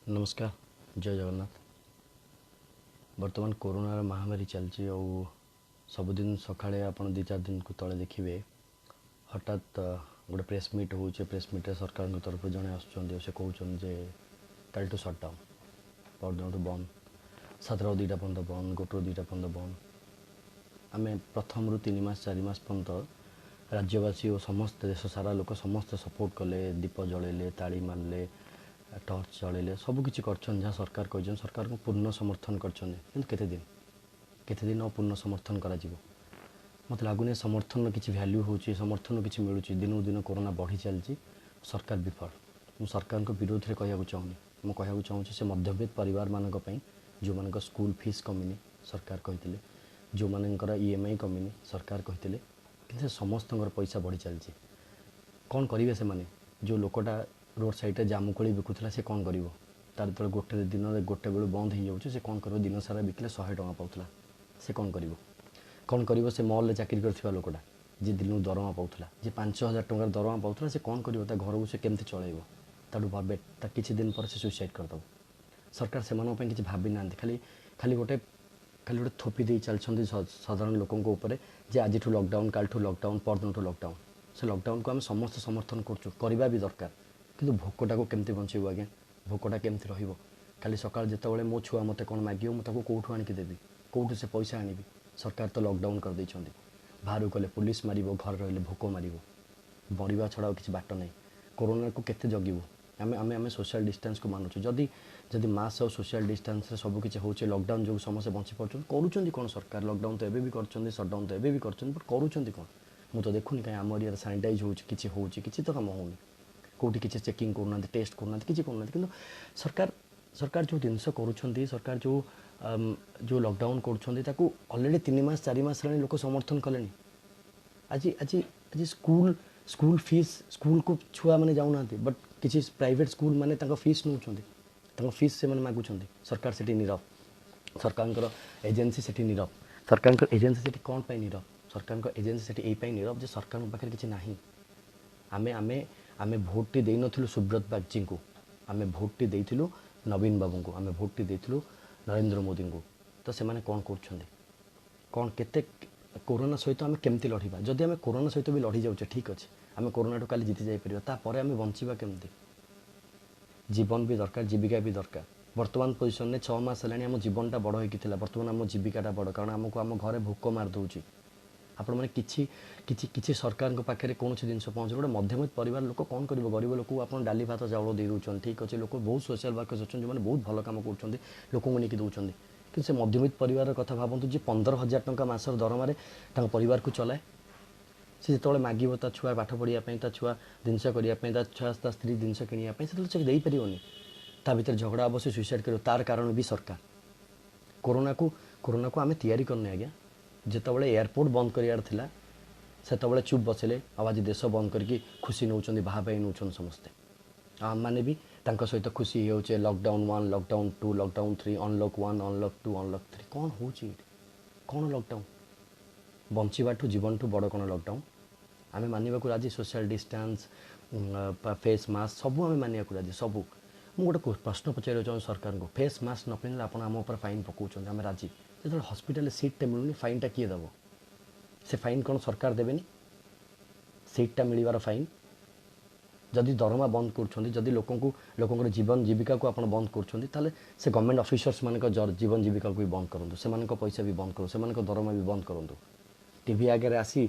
ନମସ୍କାର, ଜୟ ଜଗନ୍ନାଥ। ବର୍ତ୍ତମାନ କରୋନାର ମହାମାରୀ ଚାଲିଛି ଆଉ ସବୁଦିନ ସକାଳେ ଆପଣ 2-4 ଦିନକୁ ତଳେ ଦେଖିବେ ହଠାତ୍ ଗୋଟେ ପ୍ରେସ୍ ମିଟ୍ ହେଉଛି। ପ୍ରେସ୍ ମିଟ୍ରେ ସରକାରଙ୍କ ତରଫରୁ ଜଣେ ଆସୁଛନ୍ତି ଆଉ ସେ କହୁଛନ୍ତି ଯେ କାଲିଠୁ ସଟ୍ଡାଉନ୍, ପରଦିନଠୁ ବନ୍ଦ, 7ଟାରୁ 2ଟା ପର୍ଯ୍ୟନ୍ତ ବନ୍ଦ, 1ରୁ 2ଟା ପର୍ଯ୍ୟନ୍ତ ବନ୍ଦ। ଆମେ ପ୍ରଥମରୁ 3 ମାସ 4 ମାସ ପର୍ଯ୍ୟନ୍ତ ରାଜ୍ୟବାସୀ ଓ ସମସ୍ତେ ଦେଶ ସାରା ଲୋକ ସମସ୍ତେ ସପୋର୍ଟ କଲେ, ଦୀପ ଜଳେଇଲେ, ତାଳି ମାରିଲେ, ଟର୍ଚ୍ଚ ଜଳେଇଲେ, ସବୁକିଛି କରିଛନ୍ତି ଯାହା ସରକାର କହିଛନ୍ତି, ସରକାରଙ୍କୁ ପୂର୍ଣ୍ଣ ସମର୍ଥନ କରିଛନ୍ତି। କିନ୍ତୁ କେତେ ଦିନ ଆଉ ପୂର୍ଣ୍ଣ ସମର୍ଥନ କରାଯିବ? ମୋତେ ଲାଗୁନି ସମର୍ଥନର କିଛି ଭ୍ୟାଲ୍ୟୁ ହେଉଛି, ସମର୍ଥନ କିଛି ମିଳୁଛି। ଦିନକୁ ଦିନ କରୋନା ବଢ଼ି ଚାଲିଛି, ସରକାର ବିଫଳ। ମୁଁ ସରକାରଙ୍କ ବିରୋଧରେ କହିବାକୁ ଚାହୁଁନି, ମୁଁ କହିବାକୁ ଚାହୁଁଛି ସେ ମଧ୍ୟବିତ୍ତ ପରିବାରମାନଙ୍କ ପାଇଁ ଯେଉଁମାନଙ୍କ ସ୍କୁଲ ଫିସ୍ କମିନି ସରକାର କହିଥିଲେ, ଯେଉଁମାନଙ୍କର EMI କମିନି ସରକାର କହିଥିଲେ, କିନ୍ତୁ ସେ ସମସ୍ତଙ୍କର ପଇସା ବଢ଼ି ଚାଲିଛି। କ'ଣ କରିବେ ସେମାନେ? ଯେଉଁ ଲୋକଟା ରୋଡ଼ ସାଇଡ଼୍ରେ ଜାମୁକୋଳି ବିକୁଥିଲା ସେ କ'ଣ କରିବ? ତାର ଯେତେବେଳେ ଗୋଟେ ଦିନରେ ଗୋଟେ ବେଳୁ ବନ୍ଦ ହେଇଯାଉଛି ସେ କ'ଣ କରିବ? ଦିନ ସାରା ବିକିଲେ 100 ଟଙ୍କା ପାଉଥିଲା, ସେ କ'ଣ କରିବ? କ'ଣ କରିବ ସେ ମଲ୍ରେ ଚାକିରି କରିଥିବା ଲୋକଟା ଯିଏ ଦିନକୁ ଦରମା ପାଉଥିଲା, ଯିଏ 5000 ଟଙ୍କାର ଦରମା ପାଉଥିଲା, ସେ କ'ଣ କରିବ? ତା ଘରକୁ ସେ କେମିତି ଚଳେଇବ? ତାଠୁ ଭାବେ ତା କିଛି ଦିନ ପରେ ସେ ସୁଇସାଇଡ଼୍ କରିଦେବ। ସରକାର ସେମାନଙ୍କ ପାଇଁ କିଛି ଭାବି ନାହାନ୍ତି, ଖାଲି ଗୋଟେ ଥୋପି ଦେଇ ଚାଲିଛନ୍ତି ସାଧାରଣ ଲୋକଙ୍କ ଉପରେ ଯେ ଆଜିଠୁ ଲକଡାଉନ୍, କାଲିଠୁ ଲକଡାଉନ୍, ପରଦିନଠୁ ଲକଡାଉନ୍। ସେ ଲକଡାଉନ୍କୁ ଆମେ ସମସ୍ତେ ସମର୍ଥନ କରୁଛୁ, କରିବା ବି ଦରକାର, କିନ୍ତୁ ଭୋକଟାକୁ କେମିତି ବଞ୍ଚେଇବୁ ଆଜ୍ଞା? ଭୋକଟା କେମିତି ରହିବ? କାଲି ସକାଳେ ଯେତେବେଳେ ମୋ ଛୁଆ ମୋତେ କ'ଣ ମାଗିବ, ମୁଁ ତାକୁ କେଉଁଠୁ ଆଣିକି ଦେବି? କେଉଁଠୁ ସେ ପଇସା ଆଣିବି? ସରକାର ତ ଲକଡାଉନ୍ କରିଦେଇଛନ୍ତି, ବାହାରକୁ ଗଲେ ପୋଲିସ ମାରିବ, ଘରେ ରହିଲେ ଭୋକ ମାରିବ, ମରିବା ଛଡ଼ା ଆଉ କିଛି ବାଟ ନାହିଁ। କରୋନାକୁ କେତେ ଜଗିବୁ? ଆମେ ଆମେ ଆମେ ସୋସିଆଲ୍ ଡିଷ୍ଟାନ୍ସକୁ ମାନୁଛୁ। ଯଦି ମାସ୍କ ଆଉ ସୋସିଆଲ୍ ଡିଷ୍ଟାନ୍ସରେ ସବୁକିଛି ହେଉଛି, ଲକଡାଉନ୍ ଯୋଗୁଁ ସମସ୍ତେ ବଞ୍ଚି ପାରୁଛନ୍ତି, କରୁଛନ୍ତି କ'ଣ ସରକାର? ଲକଡାଉନ୍ ତ ଏବେ ବି କରିଛନ୍ତି, ସଟ୍ଡାଉନ୍ ତ ଏବେ ବି କରିଛନ୍ତି, ବଟ୍ କରୁଛନ୍ତି କ'ଣ? ମୁଁ ତ ଦେଖୁନି କାହିଁ ଆମ ଏରିଆରେ ସାନିଟାଇଜ୍ ହେଉଛି, କିଛି ହେଉଛି, କିଛି ତ କାମ ହେଉନି, କେଉଁଠି କିଛି ଚେକିଂ କରୁନାହାନ୍ତି, ଟେଷ୍ଟ କରୁନାହାନ୍ତି, କିଛି କରୁନାହାନ୍ତି। କିନ୍ତୁ ସରକାର ଯେଉଁ ଜିନିଷ କରୁଛନ୍ତି, ସରକାର ଯେଉଁ ଲକଡାଉନ୍ କରୁଛନ୍ତି, ତାକୁ ଅଲରେଡ଼ି 3 ମାସ 4 ମାସ ହେଲାଣି ଲୋକ ସମର୍ଥନ କଲେଣି। ଆଜି ଆଜି ଆଜି ସ୍କୁଲ ଫିସ୍, ସ୍କୁଲକୁ ଛୁଆମାନେ ଯାଉନାହାନ୍ତି, ବଟ୍ କିଛି ପ୍ରାଇଭେଟ୍ ସ୍କୁଲ ମାନେ ତାଙ୍କ ଫିସ୍ ନେଉଛନ୍ତି, ତାଙ୍କ ଫିସ୍ ସେମାନେ ମାଗୁଛନ୍ତି। ସରକାର ସେଠି ନୀରବ, ସରକାରଙ୍କର ଏଜେନ୍ସି ସେଠି ନୀରବ। ସରକାରଙ୍କ ଏଜେନ୍ସି ସେଠି କ'ଣ ପାଇଁ ନୀରବ? ସରକାରଙ୍କ ଏଜେନ୍ସି ସେଠି ଏଇ ପାଇଁ ନୀରବ ଯେ ସରକାରଙ୍କ ପାଖରେ କିଛି ନାହିଁ। ଆମେ ଭୋଟଟି ଦେଇନଥିଲୁ ସୁବ୍ରତ ବାଗଚୀଙ୍କୁ, ଆମେ ଭୋଟଟି ଦେଇଥିଲୁ ନବୀନ ବାବୁଙ୍କୁ, ଆମେ ଭୋଟଟି ଦେଇଥିଲୁ ନରେନ୍ଦ୍ର ମୋଦିଙ୍କୁ। ତ ସେମାନେ କ'ଣ କରୁଛନ୍ତି? କ'ଣ କେତେ କରୋନା ସହିତ ଆମେ କେମିତି ଲଢ଼ିବା? ଯଦି ଆମେ କରୋନା ସହିତ ବି ଲଢ଼ି ଯାଉଛେ, ଠିକ୍ ଅଛି, ଆମେ କରୋନାଠୁ କାଲି ଜିତି ଯାଇପାରିବା, ତାପରେ ଆମେ ବଞ୍ଚିବା କେମିତି? ଜୀବନ ବି ଦରକାର, ଜୀବିକା ବି ଦରକାର। ବର୍ତ୍ତମାନ ପୋଜିସନ୍ରେ 6 ମାସ ହେଲାଣି ଆମ ଜୀବନଟା ବଡ଼ ହେଇକି ଥିଲା, ବର୍ତ୍ତମାନ ଆମ ଜୀବିକାଟା ବଡ଼, କାରଣ ଆମକୁ ଆମ ଘରେ ଭୋକ ମାରିଦେଉଛି। ଆପଣମାନେ କିଛି କିଛି କିଛି ସରକାରଙ୍କ ପାଖରେ କୌଣସି ଜିନିଷ ପହଞ୍ଚୁନି। ଗୋଟେ ମଧ୍ୟବିତ୍ତ ପରିବାର ଲୋକ କ'ଣ କରିବ? ଗରିବ ଲୋକକୁ ଆପଣ ଡାଲି ଭାତ ଚାଉଳ ଦେଇ ଦେଉଛନ୍ତି, ଠିକ୍ ଅଛି, ଲୋକ ବହୁତ ସୋସିଆଲ୍ ୱାର୍କର୍ସ ଅଛନ୍ତି ଯେଉଁମାନେ ବହୁତ ଭଲ କାମ କରୁଛନ୍ତି, ଲୋକଙ୍କୁ ନେଇକି ଦେଉଛନ୍ତି, କିନ୍ତୁ ସେ ମଧ୍ୟବିତ୍ତ ପରିବାରର କଥା ଭାବନ୍ତୁ ଯେ 15,000 ଟଙ୍କା ମାସର ଦରମାରେ ତାଙ୍କ ପରିବାରକୁ ଚଲାଏ। ସେ ଯେତେବେଳେ ମାଗିବ ତା ଛୁଆ ପାଠ ପଢ଼ିବା ପାଇଁ, ତା ଛୁଆ ଜିନିଷ କରିବା ପାଇଁ, ତା ଛୁଆ ତା ସ୍ତ୍ରୀ ଜିନିଷ କିଣିବା ପାଇଁ, ସେତେବେଳେ ସେ ଦେଇପାରିବନି, ତା ଭିତରେ ଝଗଡ଼ା ହେବ, ସେ ସୁଇସାଇଡ଼୍ କରିବ। ତାର କାରଣ ବି ସରକାର। କରୋନାକୁ ଆମେ ତିଆରି କରିନେ ଆଜ୍ଞା। ଯେତେବେଳେ ଏୟାରପୋର୍ଟ ବନ୍ଦ କରିବାର ଥିଲା ସେତେବେଳେ ଚୁପ୍ ବସିଲେ, ଆଉ ଆଜି ଦେଶ ବନ୍ଦ କରିକି ଖୁସି ନେଉଛନ୍ତି, ବାହା ବାହି ନେଉଛନ୍ତି ସମସ୍ତେ। ଆଉ ଆମମାନେ ବି ତାଙ୍କ ସହିତ ଖୁସି ହେଇଯାଉଛେ। Lockdown 1, lockdown 2, lockdown 3, unlock 1, unlock 2, unlock 3, କ'ଣ ହେଉଛି ଏଇଠି? କ'ଣ ଲକଡାଉନ୍? ବଞ୍ଚିବାଠୁ ଜୀବନଠୁ ବଡ଼ କ'ଣ ଲକଡାଉନ୍? ଆମେ ମାନିବାକୁ ରାଜି, ସୋସିଆଲ୍ ଡିଷ୍ଟାନ୍ସ, ଫେସ୍ ମାସ୍କ ସବୁ ଆମେ ମାନିବାକୁ ରାଜି, ସବୁ। ମୁଁ ଗୋଟେ ପ୍ରଶ୍ନ ପଚାରିବାକୁ ଚାହୁଁଛି ସରକାରଙ୍କୁ, ଫେସ୍ ମାସ୍କ ନ ପିନ୍ଧିଲେ ଆପଣ ଆମ ଉପରେ ଫାଇନ୍ ପକାଉଛନ୍ତି, ଆମେ ରାଜି। ଯେତେବେଳେ ହସ୍ପିଟାଲରେ ସିଟ୍ଟା ମିଳୁନି, ଫାଇନ୍ଟା କିଏ ଦେବ? ସେ ଫାଇନ୍ କ'ଣ ସରକାର ଦେବେନି? ସିଟ୍ଟା ମିଳିବାର ଫାଇନ୍? ଯଦି ଦରମା ବନ୍ଦ କରୁଛନ୍ତି, ଯଦି ଲୋକଙ୍କର ଜୀବନ ଜୀବିକାକୁ ଆପଣ ବନ୍ଦ କରୁଛନ୍ତି, ତାହେଲେ ସେ ଗଭର୍ଣ୍ଣମେଣ୍ଟ ଅଫିସର୍ସମାନଙ୍କ ଜୀବନ ଜୀବିକାକୁ ବି ବନ୍ଦ କରନ୍ତୁ, ସେମାନଙ୍କ ପଇସା ବି ବନ୍ଦ କରନ୍ତୁ, ସେମାନଙ୍କ ଦରମା ବି ବନ୍ଦ କରନ୍ତୁ। ଟିଭି ଆଗରେ ଆସି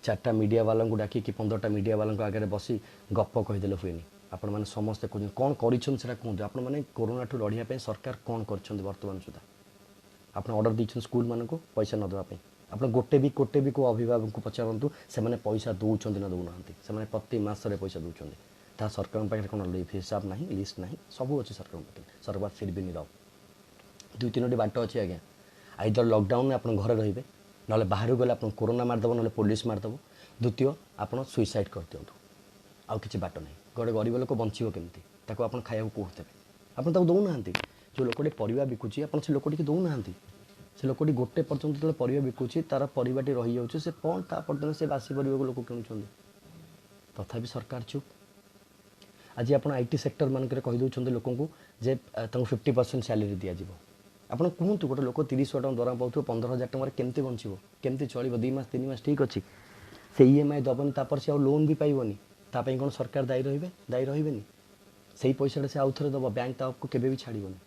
4ଟା ମିଡ଼ିଆବାଲାଙ୍କୁ ଡାକିକି 15ଟା ମିଡ଼ିଆବାଲାଙ୍କ ଆଗରେ ବସି ଗପ କହିଦେଲେ ହୁଏନି। ଆପଣମାନେ ସମସ୍ତେ କହୁଛନ୍ତି କ'ଣ କରିଛନ୍ତି ସେଇଟା କୁହନ୍ତୁ। ଆପଣମାନେ କରୋନାଠୁ ଲଢ଼ିବା ପାଇଁ ସରକାର କ'ଣ କରିଛନ୍ତି ବର୍ତ୍ତମାନ ସୁଦ୍ଧା? ଆପଣ ଅର୍ଡ଼ର ଦେଇଛନ୍ତି ସ୍କୁଲମାନଙ୍କୁ ପଇସା ନ ଦେବା ପାଇଁ। ଆପଣ ଗୋଟେ ବି କେଉଁ ଅଭିଭାବକଙ୍କୁ ପଚାରନ୍ତୁ, ସେମାନେ ପଇସା ଦେଉଛନ୍ତି ନା ଦେଉନାହାନ୍ତି? ସେମାନେ ପ୍ରତି ମାସରେ ପଇସା ଦେଉଛନ୍ତି। ତାହା ସରକାରଙ୍କ ପାଖରେ କ'ଣ ହିସାବ ନାହିଁ, ଲିଷ୍ଟ ନାହିଁ? ସବୁ ଅଛି ସରକାରଙ୍କ ପାଖରେ। ସରକାର ଫିର୍ ବି ନୀରବ। 2-3ଟି ବାଟ ଅଛି ଆଜ୍ଞା। ଆଇଦର ଲକଡାଉନରେ ଆପଣ ଘରେ ରହିବେ, ନହେଲେ ବାହାରକୁ ଗଲେ ଆପଣ କରୋନା ମାରିଦେବ, ନହେଲେ ପୋଲିସ ମାରିଦେବ। ଦ୍ୱିତୀୟ, ଆପଣ ସୁଇସାଇଡ଼୍ କରିଦିଅନ୍ତୁ, ଆଉ କିଛି ବାଟ ନାହିଁ। ଗୋଟେ ଗରିବ ଲୋକ ବଞ୍ଚିବ କେମିତି? ତାକୁ ଆପଣ ଖାଇବାକୁ କେଉଁଠୁ ଦେବେ? ଆପଣ ତାକୁ ଦେଉନାହାନ୍ତି। ଯେଉଁ ଲୋକଟି ପରିବା ବିକୁଛି, ଆପଣ ସେ ଲୋକଟିକି ଦେଉନାହାନ୍ତି। ସେ ଲୋକଟି ଗୋଟେ ପର୍ଯ୍ୟନ୍ତ ଯେତେବେଳେ ପରିବା ବିକୁଛି, ତାର ପରିବାଟି ରହିଯାଉଛି, ସେ କ'ଣ ତା ପରଦିନ ସେ ବାସି ପରିବାକୁ ଲୋକ କିଣୁଛନ୍ତି। ତଥାପି ସରକାର ଚୁପ୍। ଆଜି ଆପଣ I T sector ମାନଙ୍କରେ କହିଦେଉଛନ୍ତି ଲୋକଙ୍କୁ ଯେ ତାଙ୍କୁ 50% ସ୍ୟାଲେରୀ ଦିଆଯିବ। ଆପଣ କୁହନ୍ତୁ, ଗୋଟେ ଲୋକ 3000 ଟଙ୍କା ଦରମା ପାଉଥିବ, 15,000 ଟଙ୍କାରେ କେମିତି ବଞ୍ଚିବ, କେମିତି ଚଳିବ? 2 ମାସ 3 ମାସ ଠିକ୍ ଅଛି, ସେ EMI ଦେବନି, ତାପରେ ସେ ଆଉ ଲୋନ୍ ବି ପାଇବନି। ତା ପାଇଁ କ'ଣ ସରକାର ଦାୟୀ ରହିବେ? ଦାୟୀ ରହିବେନି। ସେଇ ପଇସାଟା ସେ ଆଉ ଥରେ ଦେବ, ବ୍ୟାଙ୍କ ତାକୁ କେବେ ବି ଛାଡ଼ିବନି।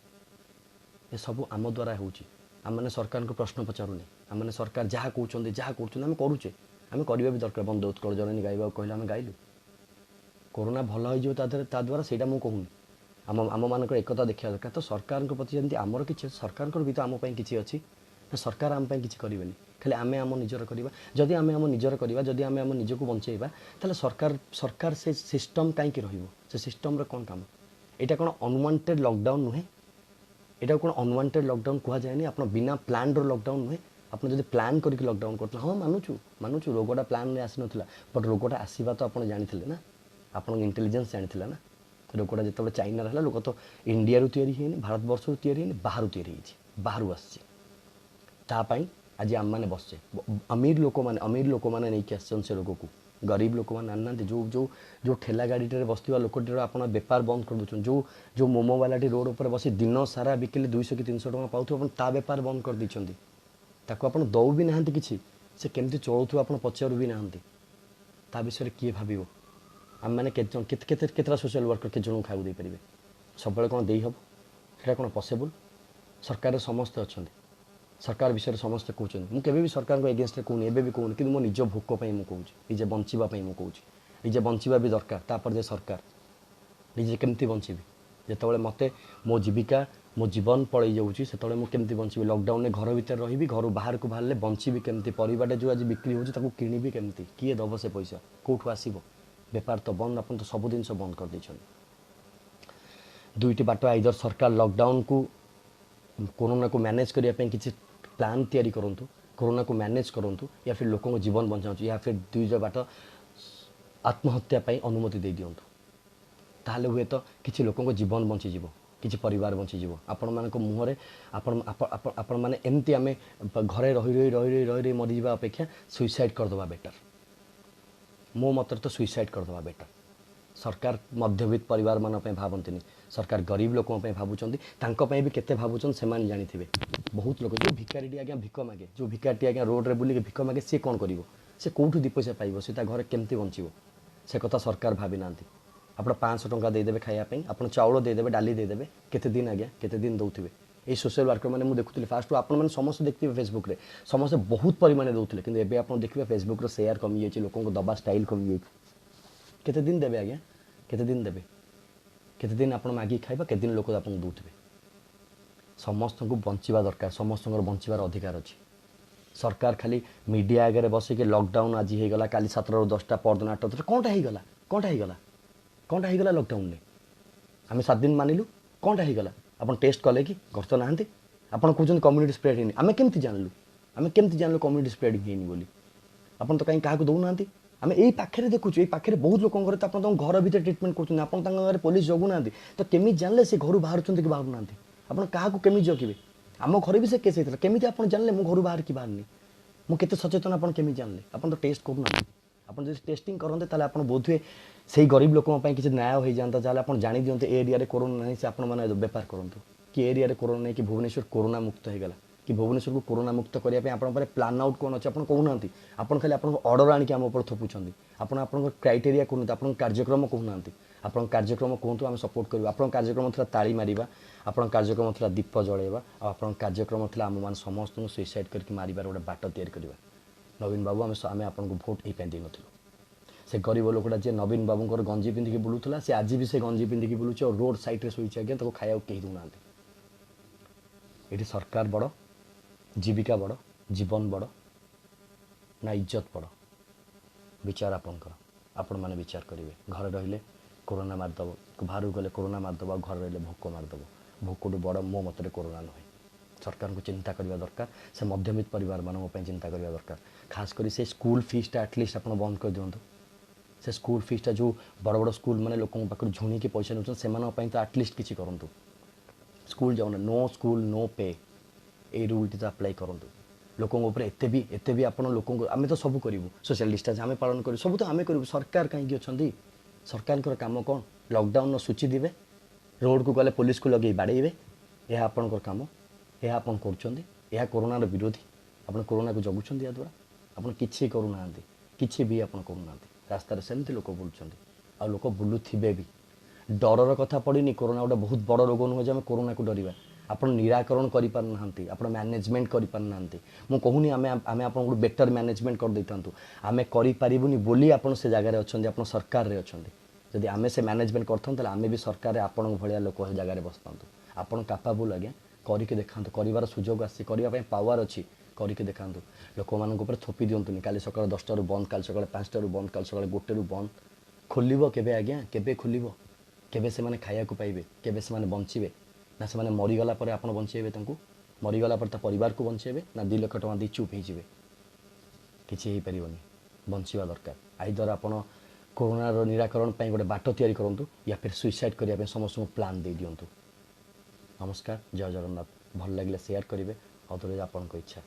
ଏସବୁ ଆମ ଦ୍ୱାରା ହେଉଛି। ଆମେମାନେ ସରକାରଙ୍କୁ ପ୍ରଶ୍ନ ପଚାରୁନେ, ଆମେମାନେ ସରକାର ଯାହା କହୁଛନ୍ତି ଯାହା କରୁଛନ୍ତି ଆମେ କରୁଛେ, ଆମେ କରିବା ବି ଦରକାର। ବନ୍ଦେ ଉତ୍କଳ ଜନନୀ ଗାଇବାକୁ କହିଲେ ଆମେ ଗାଇଲୁ। କରୋନା ଭଲ ହେଇଯିବ ତା ଦେହରେ ତା ଦ୍ୱାରା, ସେଇଟା ମୁଁ କହୁନି। ଆମମାନଙ୍କର ଏକତା ଦେଖିବା ଦରକାର। ତ ସରକାରଙ୍କ ପ୍ରତି ଯେମିତି ଆମର କିଛି ଅଛି, ସରକାରଙ୍କର ବି ତ ଆମ ପାଇଁ କିଛି ଅଛି ନା? ସରକାର ଆମ ପାଇଁ କିଛି କରିବେନି, ଖାଲି ଆମେ ଆମ ନିଜର କରିବା। ଯଦି ଆମେ ଆମ ନିଜର କରିବା, ଯଦି ଆମେ ଆମ ନିଜକୁ ବଞ୍ଚେଇବା, ତାହେଲେ ସରକାର ସେ ସିଷ୍ଟମ୍ କାହିଁକି ରହିବ? ସେ ସିଷ୍ଟମ୍ର କ'ଣ କାମ? ଏଇଟା କ'ଣ ଅନୱାଣ୍ଟେଡ଼ ଲକଡାଉନ୍ ନୁହେଁ? ଏଇଟା କ'ଣ ଅନୱାଣ୍ଟେଡ଼ ଲକଡାଉନ୍ କୁହାଯାଏନି? ଆପଣ ବିନା ପ୍ଲାନ୍ର ଲକଡାଉନ୍ ନୁହେଁ? ଆପଣ ଯଦି ପ୍ଲାନ୍ କରିକି ଲକଡାଉନ୍ କରୁଥିଲେ, ହଁ ମାନୁଛୁ ରୋଗଟା ପ୍ଲାନ୍ରେ ଆସିନଥିଲା, ବଟ୍ ରୋଗଟା ଆସିବା ତ ଆପଣ ଜାଣିଥିଲେ ନା, ଆପଣଙ୍କ ଇଣ୍ଟେଲିଜେନ୍ସ ଜାଣିଥିଲା ନା। ରୋଗଟା ଯେତେବେଳେ ଚାଇନାରେ ହେଲା, ଲୋକ ତ ଇଣ୍ଡିଆରୁ ତିଆରି ହେଇନି, ଭାରତବର୍ଷରୁ ତିଆରି ହେଇନି, ବାହାରୁ ତିଆରି ହେଇଛି, ବାହାରୁ ଆସିଛି। ତା ପାଇଁ ଆଜି ଆମେମାନେ ବସିଛେ। ଅମୀର ଲୋକମାନେ ନେଇକି ଆସିଛନ୍ତି ସେ ରୋଗକୁ, ଗରିବ ଲୋକମାନେ ଆଣିନାହାନ୍ତି। ଯେଉଁ ଯେଉଁ ଯେଉଁ ଠେଲା ଗାଡ଼ିଟାରେ ବସିଥିବା ଲୋକଟିର ଆପଣ ବେପାର ବନ୍ଦ କରିଦେଉଛନ୍ତି, ଯେଉଁ ଯେଉଁ ମୋମୋ ବାଲାଟି ରୋଡ଼ ଉପରେ ବସି ଦିନ ସାରା ବିକିଲେ 200 କି 300 ଟଙ୍କା ପାଉଥିବ, ଆପଣ ତା ବେପାର ବନ୍ଦ କରିଦେଇଛନ୍ତି। ତାକୁ ଆପଣ ଦେଉ ବି ନାହାନ୍ତି କିଛି, ସେ କେମିତି ଚଳୁଥିବ ଆପଣ ପଚାରୁ ବି ନାହାନ୍ତି। ତା ବିଷୟରେ କିଏ ଭାବିବ? ଆମେମାନେ କେତେ ଜଣ, କେତେ କେତେ କେତେଟା ସୋସିଆଲ ୱାର୍କର କେତେ ଜଣଙ୍କୁ ଖାଇବାକୁ ଦେଇପାରିବେ? ସବୁବେଳେ କ'ଣ ଦେଇହେବ? ସେଇଟା କ'ଣ ପସିବୁଲ୍? ସରକାରରେ ସମସ୍ତେ ଅଛନ୍ତି, ସରକାର ବିଷୟରେ ସମସ୍ତେ କହୁଛନ୍ତି। ମୁଁ କେବେ ବି ସରକାରଙ୍କ ଏଗେନଷ୍ଟରେ କହୁନି, ଏବେ ବି କହୁନି, କିନ୍ତୁ ମୋ ନିଜ ଭୋକ ପାଇଁ ମୁଁ କହୁଛି, ନିଜେ ବଞ୍ଚିବା ପାଇଁ ମୁଁ କହୁଛି। ନିଜେ ବଞ୍ଚିବା ବି ଦରକାର, ତାପରେ ଯେ ସରକାର। ନିଜେ କେମିତି ବଞ୍ଚିବି ଯେତେବେଳେ ମୋତେ ମୋ ଜୀବିକା, ମୋ ଜୀବନ ପଳେଇ ଯାଉଛି, ସେତେବେଳେ ମୁଁ କେମିତି ବଞ୍ଚିବି? ଲକଡାଉନରେ ଘର ଭିତରେ ରହିବି, ଘରୁ ବାହାରକୁ ବାହାରିଲେ ବଞ୍ଚିବି କେମିତି? ପରିବାଟା ଯେଉଁ ଆଜି ବିକ୍ରି ହେଉଛି ତାକୁ କିଣିବି କେମିତି? କିଏ ଦେବ ସେ ପଇସା? କେଉଁଠୁ ଆସିବ? ବେପାର ତ ବନ୍ଦ, ଆପଣ ତ ସବୁ ଜିନିଷ ବନ୍ଦ କରିଦେଇଛନ୍ତି। ଦୁଇଟି ବାଟ, ଆଇଦର ସରକାର ଲକଡାଉନକୁ, କରୋନାକୁ ମ୍ୟାନେଜ୍ କରିବା ପାଇଁ କିଛି ପ୍ଲାନ୍ ତିଆରି କରନ୍ତୁ, କରୋନାକୁ ମ୍ୟାନେଜ୍ କରନ୍ତୁ, ୟା ଫିର୍ ଲୋକଙ୍କ ଜୀବନ ବଞ୍ଚାନ୍ତୁ, ୟା ଫିର୍ ଦୁଇଟା ବାଟ ଆତ୍ମହତ୍ୟା ପାଇଁ ଅନୁମତି ଦେଇଦିଅନ୍ତୁ। ତାହେଲେ ହୁଏତ କିଛି ଲୋକଙ୍କ ଜୀବନ ବଞ୍ଚିଯିବ, କିଛି ପରିବାର ବଞ୍ଚିଯିବ। ଆପଣମାନଙ୍କ ମୁହଁରେ ଆପଣମାନେ ଏମିତି ଆମେ ଘରେ ରହି ରହି ରହି ରହି ରହି ରହି ମରିଯିବା ଅପେକ୍ଷା ସୁଇସାଇଡ଼୍ କରିଦେବା ବେଟର୍। ମୋ ମତରେ ତ ସୁଇସାଇଡ଼୍ କରିଦେବା ବେଟର୍। ସରକାର ମଧ୍ୟବିତ୍ତ ପରିବାରମାନଙ୍କ ପାଇଁ ଭାବନ୍ତିନି, ସରକାର ଗରିବ ଲୋକଙ୍କ ପାଇଁ ଭାବୁଛନ୍ତି। ତାଙ୍କ ପାଇଁ ବି କେତେ ଭାବୁଛନ୍ତି ସେମାନେ ଜାଣିଥିବେ। ବହୁତ ଲୋକ, ଯେଉଁ ଭିକାରୀଟି ଆଜ୍ଞା ଭିକ ମାଗେ, ଯେଉଁ ଭିକାରୀଟି ଆଜ୍ଞା ରୋଡ଼ରେ ବୁଲିକି ଭିକ ମାଗେ, ସିଏ କ'ଣ କରିବ? ସେ କେଉଁଠୁ 2 ପଇସା ପାଇବ? ସେ ତା ଘରେ କେମିତି ବଞ୍ଚିବ? ସେ କଥା ସରକାର ଭାବିନାହାନ୍ତି। ଆପଣ 500 ଟଙ୍କା ଦେଇଦେବେ ଖାଇବା ପାଇଁ, ଆପଣ ଚାଉଳ ଦେଇଦେବେ, ଡାଲି ଦେଇଦେବେ, କେତେ ଦିନ ଆଜ୍ଞା, କେତେ ଦିନ ଦେଉଥିବେ? ଏଇ ସୋସିଆଲ ୱାର୍କର ମାନେ ମୁଁ ଦେଖୁଥିଲି ଫାଷ୍ଟରୁ, ଆପଣମାନେ ସମସ୍ତେ ଦେଖିଥିବେ ଫେସବୁକ୍ରେ ସମସ୍ତେ ବହୁତ ପରିମାଣରେ ଦେଉଥିଲେ, କିନ୍ତୁ ଏବେ ଆପଣ ଦେଖିବେ ଫେସବୁକ୍ର ସେୟାର କମିଯାଇଛି, ଲୋକଙ୍କୁ ଦେବା ଷ୍ଟାଇଲ୍ କମିଯାଇଛି। କେତେ ଦିନ ଦେବେ ଆଜ୍ଞା? କେତେ ଦିନ ଦେବେ? କେତେ ଦିନ ଆପଣ ମାଗିକି ଖାଇବା? କେତେ ଦିନ ଲୋକ ଆପଣଙ୍କୁ ଦେଉଥିବେ? ସମସ୍ତଙ୍କୁ ବଞ୍ଚିବା ଦରକାର, ସମସ୍ତଙ୍କର ବଞ୍ଚିବାର ଅଧିକାର ଅଛି। ସରକାର ଖାଲି ମିଡ଼ିଆ ଆଗରେ ବସିକି ଲକଡାଉନ୍ ଆଜି ହେଇଗଲା, କାଲି 7ଟାରୁ 10ଟା, ପରଦିନ 8ଟା, କ'ଣଟା ହେଇଗଲା? କ'ଣଟା ହେଇଗଲା? କ'ଣଟା ହେଇଗଲା ଲକଡାଉନରେ? ଆମେ 7 ଦିନ ମାନିଲୁ, କ'ଣଟା ହେଇଗଲା? ଆପଣ ଟେଷ୍ଟ କଲେ କି? କରି ତ ନାହାନ୍ତି। ଆପଣ କହୁଛନ୍ତି କମ୍ୟୁନିଟି ସ୍ପ୍ରେଡ୍ ହେଇନି, ଆମେ କେମିତି ଜାଣିଲୁ? ଆମେ କେମିତି ଜାଣିଲୁ କମ୍ୟୁନିଟି ସ୍ପ୍ରେଡ୍ ହେଇନି ବୋଲି? ଆପଣ ତ କାହିଁ କାହାକୁ ଦେଉନାହାନ୍ତି। ଆମେ ଏଇ ପାଖରେ ଦେଖୁଛୁ, ଏଇ ପାଖରେ ବହୁତ ଲୋକଙ୍କ ଘରେ ତ ଆପଣ ତାଙ୍କ ଘର ଭିତରେ ଟ୍ରିଟମେଣ୍ଟ କରୁଛନ୍ତି, ଆପଣ ତାଙ୍କ ଘରେ ପୋଲିସ ଜଗୁନାହାନ୍ତି, ତ କେମିତି ଜାଣିଲେ ସେ ଘରୁ ବାହାରୁଛନ୍ତି କି ବାହାରୁନାହାନ୍ତି? ଆପଣ କାହାକୁ କେମିତି ଜଗିବେ? ଆମ ଘରେ ବି ସେ କେସ୍ ହେଇଥିଲା, କେମିତି ଆପଣ ଜାଣିଲେ ମୁଁ ଘରୁ ବାହାରିକି ବାହାରିନି? ମୁଁ କେତେ ସଚେତନ ଆପଣ କେମିତି ଜାଣିଲେ? ଆପଣ ତ ଟେଷ୍ଟ କରୁନାହାନ୍ତି। ଆପଣ ଯଦି ଟେଷ୍ଟିଂ କରନ୍ତେ ତାହେଲେ ଆପଣ ବୋଧହୁଏ ସେଇ ଗରିବ ଲୋକଙ୍କ ପାଇଁ କିଛି ନ୍ୟାୟ ହେଇଯାନ୍ତା। ଯାହେଲେ ଆପଣ ଜାଣିଦିଅନ୍ତେ ଏ ଏରିଆରେ କରୋନା ନାହିଁ, ସେ ଆପଣମାନେ ବେପାର କରନ୍ତୁ, କି ଏରିଆରେ କରୋନା ନାହିଁ, କି ଭୁବନେଶ୍ୱର କରୋନା ମୁକ୍ତ ହେଇଗଲା, କି ଭୁବନେଶ୍ୱରକୁ କରୋନା ମୁକ୍ତ କରିବା ପାଇଁ ଆପଣଙ୍କ ପାଖରେ ପ୍ଲାନ୍ ଆଉଟ୍ କ'ଣ ଅଛି ଆପଣ କହୁନାହାନ୍ତି। ଆପଣ ଖାଲି ଆପଣଙ୍କ ଅର୍ଡ଼ର ଆଣିକି ଆମ ଉପରେ ଥୋପୁଛନ୍ତି। ଆପଣ ଆପଣଙ୍କ କ୍ରାଇଟେରିଆ କହୁନାହାନ୍ତି, ଆପଣଙ୍କ କାର୍ଯ୍ୟକ୍ରମ କହୁନାହାନ୍ତି। ଆପଣଙ୍କ କାର୍ଯ୍ୟକ୍ରମ କୁହନ୍ତୁ, ଆମେ ସପୋର୍ଟ କରିବୁ। ଆପଣଙ୍କ କାର୍ଯ୍ୟକ୍ରମ ଥିଲା ତାଳି ମାରିବା, ଆପଣଙ୍କ କାର୍ଯ୍ୟକ୍ରମ ଥିଲା ଦୀପ ଜଳାଇବା, ଆଉ ଆପଣଙ୍କ କାର୍ଯ୍ୟକ୍ରମ ଥିଲା ଆମମାନେ ସମସ୍ତଙ୍କୁ ସୁଇସାଇଡ଼୍ କରିକି ମାରିବାର ଗୋଟେ ବାଟ ତିଆରି କରିବା। ନବୀନ ବାବୁ, ଆମେ ଆପଣଙ୍କୁ ଭୋଟ୍ ଏଇପାଇଁ ଦେଇନଥିଲୁ। ସେ ଗରିବ ଲୋକଟା ଯିଏ ନବୀନ ବାବୁଙ୍କର ଗଞ୍ଜି ପିନ୍ଧିକି ବୁଲୁଥିଲା, ସେ ଆଜି ବି ସେ ଗଞ୍ଜି ପିନ୍ଧିକି ବୁଲୁଛି ଆଉ ରୋଡ଼ ସାଇଡ଼୍ରେ ଶୋଇଛି ଆଜ୍ଞା, ତାକୁ ଖାଇବାକୁ କେହି ଦେଉନାହାନ୍ତି। ଏଠି ସରକାର ବଡ଼, ଜୀବିକା ବଡ଼, ଜୀବନ ବଡ଼ ନା ଇଜ୍ଜତ ବଡ଼? ବିଚାର ଆପଣଙ୍କର, ଆପଣମାନେ ବିଚାର କରିବେ। ଘରେ ରହିଲେ କରୋନା ମାରିଦେବ, ବାହାରକୁ ଗଲେ କରୋନା ମାରିଦେବ, ଆଉ ଘରେ ରହିଲେ ଭୋକ ମାରିଦେବ। ଭୋକଠୁ ବଡ଼ ମୋ ମତରେ କରୋନା ନୁହେଁ। ସରକାରଙ୍କୁ ଚିନ୍ତା କରିବା ଦରକାର, ସେ ମଧ୍ୟବିତ୍ତ ପରିବାରମାନଙ୍କ ପାଇଁ ଚିନ୍ତା କରିବା ଦରକାର। ଖାସ କରି ସେ ସ୍କୁଲ ଫିସ୍ଟା ଆଟଲିଷ୍ଟ ଆପଣ ବନ୍ଦ କରିଦିଅନ୍ତୁ। ସେ ସ୍କୁଲ ଫିସ୍ଟା ଯେଉଁ ବଡ଼ ବଡ଼ ସ୍କୁଲ ମାନେ ଲୋକଙ୍କ ପାଖରୁ ଝୁଣିକି ପଇସା ନେଉଛନ୍ତି, ସେମାନଙ୍କ ପାଇଁ ତ ଆଟଲିଷ୍ଟ କିଛି କରନ୍ତୁ। ସ୍କୁଲ ଯାଉନା, ନୋ ସ୍କୁଲ ନୋ ପେ, ଏଇ ରୁଲ୍ଟି ତ ଆପ୍ଲାଏ କରନ୍ତୁ ଲୋକଙ୍କ ଉପରେ। ଏତେ ବି ଆପଣ ଲୋକଙ୍କୁ, ଆମେ ତ ସବୁ କରିବୁ, ସୋସିଆଲ ଡିଷ୍ଟାନ୍ସ ଆମେ ପାଳନ କରିବୁ, ସବୁ ତ ଆମେ କରିବୁ, ସରକାର କାହିଁକି ଅଛନ୍ତି? ସରକାରଙ୍କର କାମ କ'ଣ? ଲକଡାଉନର ସୂଚୀ ଦେବେ, ରୋଡ଼କୁ ଗଲେ ପୋଲିସକୁ ଲଗେଇ ବାଡ଼େଇବେ, ଏହା ଆପଣଙ୍କର କାମ, ଏହା ଆପଣ କରୁଛନ୍ତି। ଏହା କରୋନାର ବିରୋଧୀ। ଆପଣ କରୋନାକୁ ଜଗୁଛନ୍ତି ଏହାଦ୍ୱାରା। ଆପଣ କିଛି କରୁନାହାନ୍ତି, କିଛି ବି ଆପଣ କରୁନାହାନ୍ତି। ରାସ୍ତାରେ ସେମିତି ଲୋକ ବୁଲୁଛନ୍ତି ଆଉ ଲୋକ ବୁଲୁଥିବେ ବି। ଡରର କଥା ପଡ଼ିନି। କରୋନା ଗୋଟେ ବହୁତ ବଡ଼ ରୋଗ ନୁହେଁ ଯେ ଆମେ କରୋନାକୁ ଡରିବା। ଆପଣ ନିରାକରଣ କରିପାରୁନାହାନ୍ତି, ଆପଣ ମ୍ୟାନେଜମେଣ୍ଟ କରିପାରୁନାହାନ୍ତି। ମୁଁ କହୁନି ଆମେ ଆପଣଙ୍କୁ ବେଟର୍ ମ୍ୟାନେଜମେଣ୍ଟ କରିଦେଇଥାନ୍ତୁ। ଆମେ କରିପାରିବୁନି ବୋଲି ଆପଣ ସେ ଜାଗାରେ ଅଛନ୍ତି, ଆପଣ ସରକାରରେ ଅଛନ୍ତି। ଯଦି ଆମେ ସେ ମ୍ୟାନେଜମେଣ୍ଟ କରିଥାନ୍ତୁ, ତାହେଲେ ଆମେ ବି ସରକାରରେ ଆପଣଙ୍କ ଭଳିଆ ଲୋକ ସେ ଜାଗାରେ ବସିଥାନ୍ତୁ। ଆପଣ କାପାବୁଲ୍ ଆଜ୍ଞା, କରିକି ଦେଖାନ୍ତୁ। କରିବାର ସୁଯୋଗ ଆସିଛି, କରିବା ପାଇଁ ପାୱାର ଅଛି, କରିକି ଦେଖାନ୍ତୁ। ଲୋକମାନଙ୍କ ଉପରେ ଥୋପି ଦିଅନ୍ତୁନି। କାଲି ସକାଳ 10ଟାରୁ ବନ୍ଦ, କାଲି ସକାଳ 5ଟାରୁ ବନ୍ଦ, କାଲି ସକାଳ 1ରୁ ବନ୍ଦ। ଖୋଲିବ କେବେ ଆଜ୍ଞା? କେବେ ଖୋଲିବ? କେବେ ସେମାନେ ଖାଇବାକୁ ପାଇବେ? କେବେ ସେମାନେ ବଞ୍ଚିବେ? ନା ସେମାନେ ମରିଗଲା ପରେ ଆପଣ ବଞ୍ଚେଇବେ ତାଙ୍କୁ? ମରିଗଲା ପରେ ତା ପରିବାରକୁ ବଞ୍ଚେଇବେ, ନା 2 ଲକ୍ଷ ଟଙ୍କା ଦେଇ ଚୁପ୍ ହେଇଯିବେ? କିଛି ହେଇପାରିବନି। ବଞ୍ଚିବା ଦରକାର। ଆଇଦର ଆପଣ କରୋନାର ନିରାକରଣ ପାଇଁ ଗୋଟେ ବାଟ ତିଆରି କରନ୍ତୁ, ୟା ଫିର୍ ସୁଇସାଇଡ଼୍ କରିବା ପାଇଁ ସମସ୍ତଙ୍କୁ ପ୍ଲାନ୍ ଦେଇ ଦିଅନ୍ତୁ। ନମସ୍କାର, ଜୟ ଜଗନ୍ନାଥ। ଭଲ ଲାଗିଲେ ସେୟାର କରିବେ, ଅଦରୱାଇଜ୍ ଆପଣଙ୍କ ଇଚ୍ଛା।